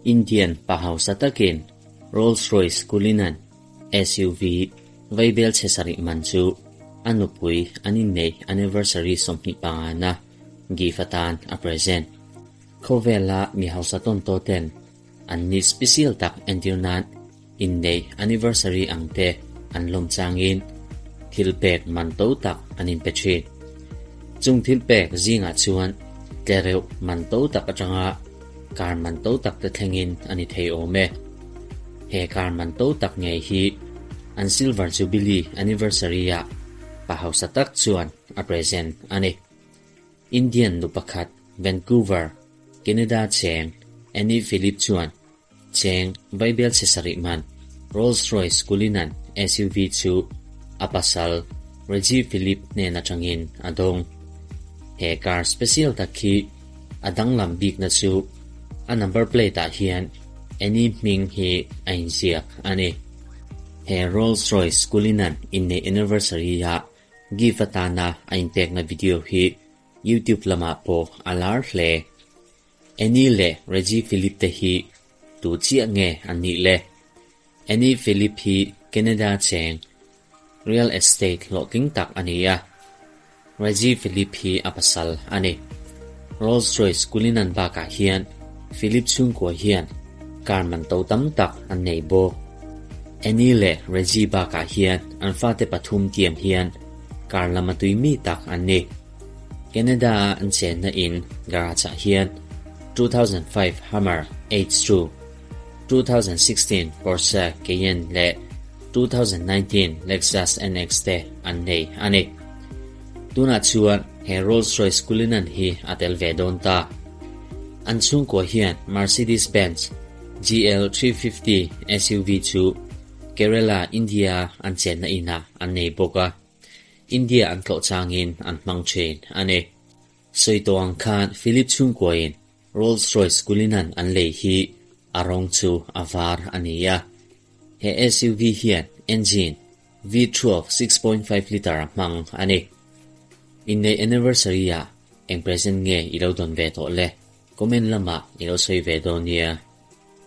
Indian pa hausa takin Rolls-Royce Cullinan SUV vaibel chhe sarih man chu a nupui an inneih anniversary 25 na gift atan a present. Khawvela mi hausa tawn tawh ten an ni special tak entir nan inneih anniversary ang te an lawm changin thil pek man to tak an inpe thin. Chung thil pek zingah chuan tlereuh man to tak atanga car man to tak te thlengin a ni thei awm e. He car man to tak ngei hi an Silver Jubilee anniversary-ah pa hausa tak chuan a present a ni. Indian nu pakhat Vancouver, Canada cheng Annie Philip chuan Cheng vaibel chhe sarih man Rolls-Royce Cullinan SUV chu a pasal Reggie Philip hnen atangin a dawng. He car special tak hi a danglam bikna chu a number plate ah hian Annie hming hi a inziak a ni. He Rolls-Royce Cullinan inneih anniversary ah gift atana a inpekna video hi YouTube lamah pawh a lar hle. Annie leh Reggie Philip te hi tu chiah nge an nih le? Annie Philip hi Canada cheng real estate hlawhtling tak a ni a, Reggie Philip hi a pasal a ni. Rolls Royce Cullinan bakah hian Philip chhungkua hian car man to tam tak an nei bawk. Annie leh Reggie bakah hian an fate pathum tiam hian car lama tui mi tak an ni. Canada-a an chenna in garage-ah hian 2005 Hummer H2, 2016 Porsche Cayenne leh 2019 Lexus NX te an nei a ni. Tunah chuan he Rolls-Royce Cullinan hi a tel ve dawn ta. An chhungkua hian Mercedes-Benz GL 350 SUV chu Kerala, India an chenna inah an nei bawk a. India an tlawh changin an hmang thin a ni. Sawi tawh ang khan Philip chhungkuain Rolls Royce Cullinan an lei hi a rawng chu a var a ni a. He SUV hian engine V12 6.5 litre a hmang a ni. Inneih anniversary ah eng present nge i lo dawn ve tawh le? Comment lamah i lo sawi ve dawn nia.